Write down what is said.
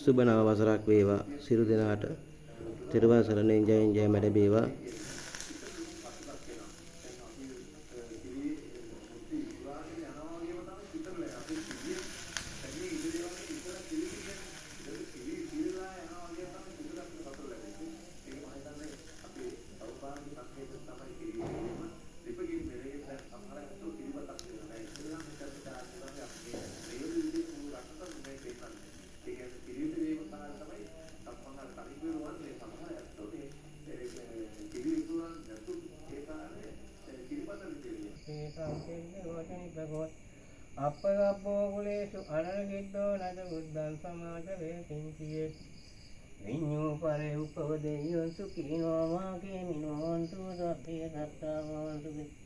සුබ නව වසරක් වේවා. සියලු දෙනාට තෙරුවන් සරණින් ජයෙන් ජයම ලැබේවා. අප්පගප්පෝ කුලේසු අනරගිද්දෝ නද බුද්ධං සමාජ වේසින්තියේ විඤ්ඤූ පරේ උපවදෙය්‍යං සුඛිනෝ වාකේමිනෝ හොන්තු සබ්බේ සත්තා භවන්තු.